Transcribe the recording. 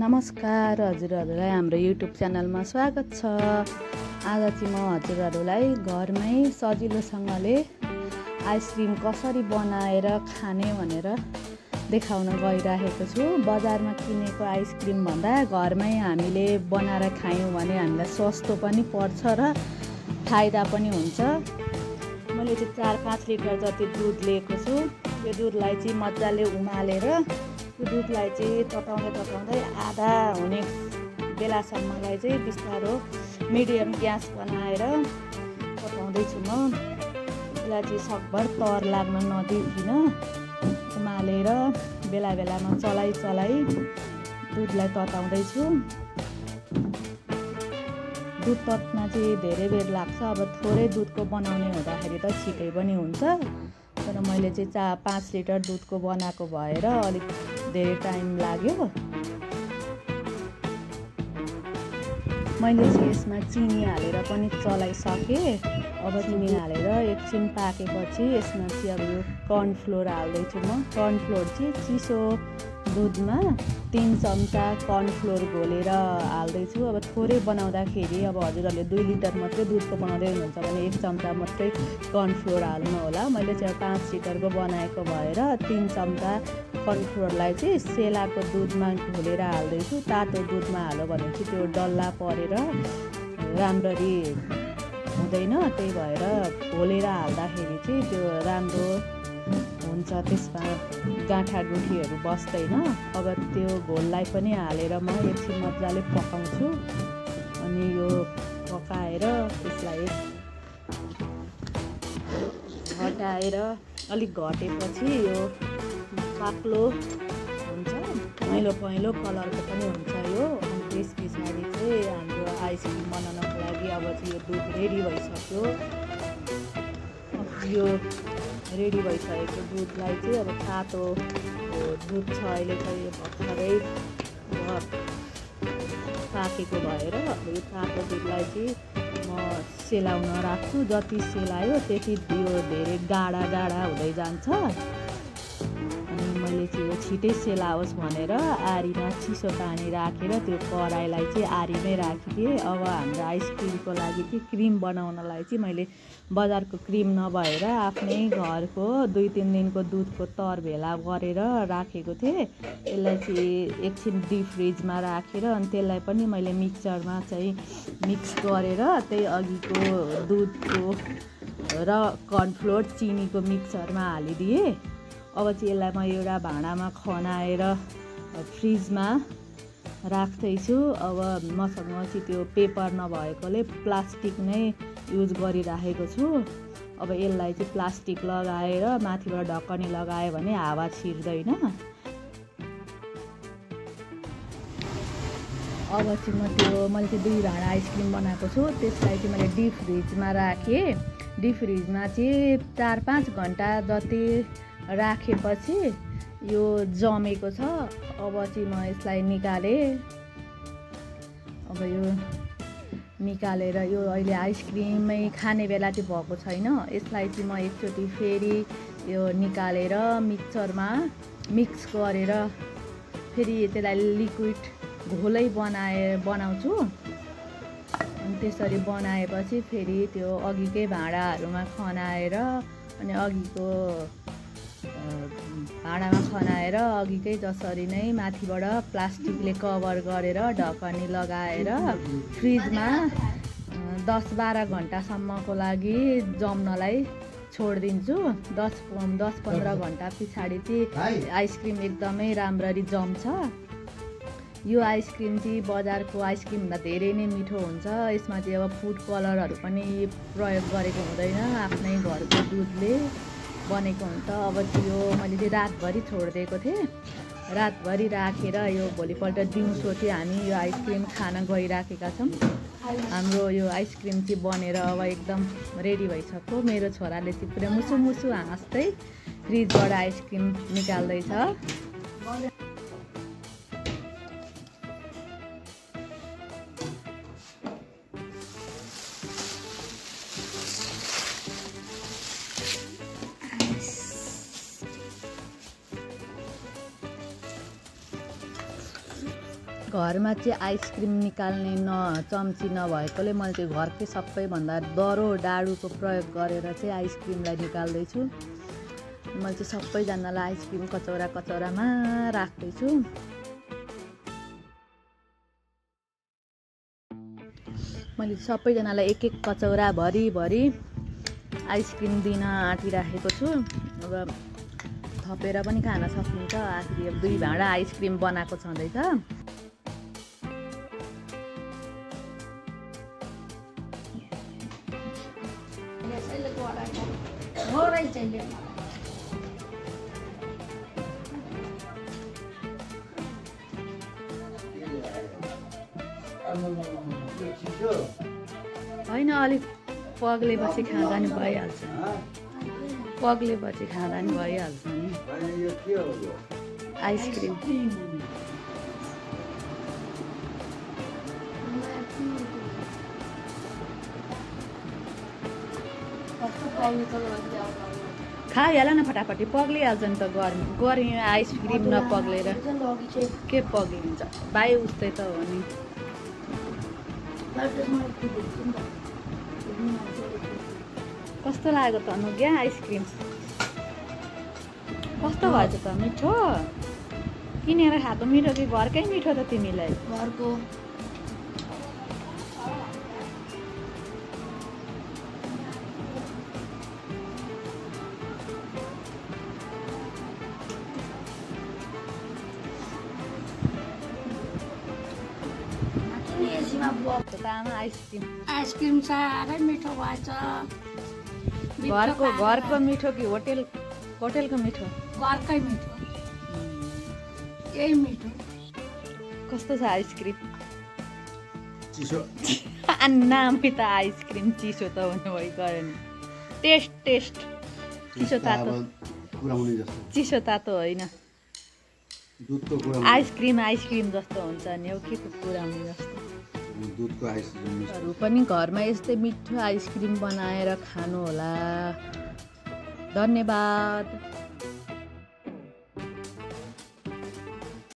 नमस्कार हजुरहरूलाई हाम्रो युट्युब च्यानलमा स्वागत छ। आज चाहिँ म हजुरहरूलाई घरमै सजिलोसँगले आइसक्रिम कसरी बनाएर खाने भनेर देखाउन गइरहेको छु। बजारमा किनेको आइसक्रिम भन्दा घरमै हामीले बनाएर खायौँ भने हामीलाई सस्तो पनि पर्छ र फाइदा पनि हुन्छ। मैले चाहिँ 4-5 लिटर जति दुध लिएको छु। यो दुधलाई चाहिँ मजाले उमालेर त्यो दुधलाई चाहिँ तताउँदै आधा हुने बेलासम्मलाई चाहिँ बिस्तारो मिडियम ग्यास बनाएर तताउँदैछु म। यसलाई चाहिँ सकभर तर लाग्न नदिइकन उमालेर बेला बेलामा चलाई दुधलाई तताउँदैछु। दुध तत्न चाहिँ धेरै बेर लाग्छ। अब थोरै दुधको बनाउने हुँदाखेरि त छिटै पनि हुन्छ, तर मैले चाहिँ 5 लिटर दुधको बनाएको भएर अलिक धेरै टाइम लाग्यो। मैले चाहिँ यसमा चिनी हालेर पनि चलाइसकेँ। अब चिनी हालेर एकछिन पाकेपछि यसमा चाहिँ अब यो कर्नफ्लोर हाल्दैछु म। कर्नफ्लोर चाहिँ चिसो दुधमा 3 चम्चा कर्नफ्लोर घोलेर हाल्दैछु। अब थोरै बनाउँदाखेरि अब हजुरहरूले 2 लिटर मात्रै दुधको बनाउँदै हुनुहुन्छ भने 1 चम्चा मात्रै कर्नफ्लोर हाल्नु होला। मैले चाहिँ 5 लिटरको बनाएको भएर 3 चम्चा कर्नफ्लोरलाई चाहिँ सेलाको दुधमा घोलेर हाल्दैछु। तातो दुधमा हाल्यो भने चाहिँ त्यो डल्ला परेर राम्ररी हुँदैन, त्यही भएर घोलेर हाल्दाखेरि चाहिँ त्यो राम्रो हुन्छ, त्यसमा गाँठागुठीहरू बस्दैन। अब त्यो घोललाई पनि हालेर म एकछिन मजाले पकाउँछु। अनि यो पकाएर त्यसलाई हटाएर अलिक घटेपछि यो बाक्लो हुन्छ, पहेँलो कलरको पनि हुन्छ यो। अनि त्यस पछाडि चाहिँ हाम्रो आइसक्रिम बनाउनको लागि अब चाहिँ यो दुध रेडी भइसक्यो। यो रेडी भइसकेको दुधलाई चाहिँ अब तातो दुध छ अहिले चाहिँ भर्खरै पाकेको भएर अब यो तातो दुधलाई चाहिँ म सेलाउन राख्छु। जति सेलायो त्यति यो धेरै गाढा हुँदै जान्छ। अनि मैले चाहिँ यो छिटै सेलाओस् भनेर आरीमा चिसो पानी राखेर त्यो कराईलाई चाहिँ आरीमै राखिदिएँ। अब हाम्रो आइसक्रिमको लागि चाहिँ क्रिम बनाउनलाई चाहिँ मैले बजारको क्रिम नभएर आफ्नै घरको 2-3 दिनको दुधको तर भेला गरेर राखेको थिएँ। यसलाई चाहिँ एकछिन डिप फ्रिजमा राखेर अनि त्यसलाई पनि मैले मिक्सरमा चाहिँ मिक्स गरेर त्यही अघिको दुधको र कर्नफ्लोर चिनीको मिक्सरमा हालिदिएँ। अब चाहिँ यसलाई म एउटा भाँडामा खनाएर फ्रिजमा राख्दैछु। अब मसँग चाहिँ त्यो पेपर नभएकोले प्लास्टिक नै युज गरिराखेको छु। अब यसलाई चाहिँ प्लास्टिक लगाएर माथिबाट ढक्कनी लगायो भने हावा छिर्दैन। अब चाहिँ मैले चाहिँ 2 भाँडा आइसक्रिम बनाएको छु, त्यसलाई चाहिँ मैले डिप फ्रिजमा राखेँ। डिप फ्रिजमा चाहिँ 4-5 घन्टा जति राखेपछि यो जमेको छ। अब चाहिँ म यसलाई निकालेँ। अब यो निकालेर यो अहिले आइसक्रिमै खाने बेला चाहिँ भएको छैन। यसलाई चाहिँ म एकचोटि फेरि यो निकालेर मिक्सरमा मिक्स गरेर फेरि त्यसलाई लिक्विड घोलै बनाउँछु। अनि त्यसरी बनाएपछि फेरि त्यो अघिकै भाँडाहरूमा खनाएर अनि अघिको भाँडामा खनाएर अघिकै जसरी नै माथिबाट प्लास्टिकले कभर गरेर ढक्कनी लगाएर फ्रिजमा 10-12 घन्टासम्मको लागि जम्नलाई छोडिदिन्छु। 10-15 घन्टा पछाडि चाहिँ आइसक्रिम एकदमै राम्ररी जम्छ। यो आइसक्रिम चाहिँ बजारको आइसक्रिमभन्दा धेरै नै मिठो हुन्छ। यसमा चाहिँ अब फुड कलरहरू पनि प्रयोग गरेको हुँदैन, आफ्नै घरको दुधले बनेको हुन्छ। अब चाहिँ यो मैले चाहिँ रातभरि छोडिदिएको थिएँ। रातभरि राखेर यो भोलिपल्ट दिउँसो चाहिँ हामी यो आइसक्रिम खान गइराखेका छौँ। हाम्रो यो आइसक्रिम चाहिँ बनेर अब एकदम रेडी भइसक्यो। मेरो छोराले चाहिँ पुरा मुसु हाँस्दै फ्रिजबाट आइसक्रिम निकाल्दैछ। घरमा चाहिँ आइसक्रिम निकाल्ने चम्ची नभएकोले मैले चाहिँ घरकै सबैभन्दा दह्रो डाडुको प्रयोग गरेर चाहिँ आइसक्रिमलाई निकाल्दैछु। मैले चाहिँ सबैजनालाई आइसक्रिम कचौरामा राख्दैछु। मैले सबैजनालाई एक कचौरा भरि आइसक्रिम दिन आँटिराखेको छु। अब थपेर पनि खान सकिन्छ। आखिरी 2 भाँडा आइसक्रिम बनाएको छँदैछ। होइन अलिक पग्लेपछि खाँदा नि भइहाल्छ। पग्लेपछि खाँदा नि भइहाल्छ नि आइसक्रिम। खाइहाल न फटाफटी, पग्लिहाल्छ नि त। गर्मी आइसक्रिम नपग्लेर के पग्लिन्छ भाइ? उस्तै त हो नि। कस्तो लाग्यो त अनुज्ञा आइसक्रिम? कस्तो भएछ त? मिठो? किनेर खाएको मिठो कि घरकै मिठो त तिमीलाई? घरको। आइसक्रिम साह्रै मिठो भएछ। घरको मिठो कि होटेलको मिठो? घरकै मिठो। यही मिठो। कस्तो छ आइसक्रिम? चिसो। नामै त आइसक्रिम चिसो त हुनु भइगयो नि। टेस्ट चिसो तातो चिसो तातो होइन। आइसक्रिम जस्तो हुन्छ नि। हो के कुराउने जस्तो। दुधको आइसक्रिम पनि घरमा यस्तै मिठो आइसक्रिम बनाएर खानु होला। धन्यवाद।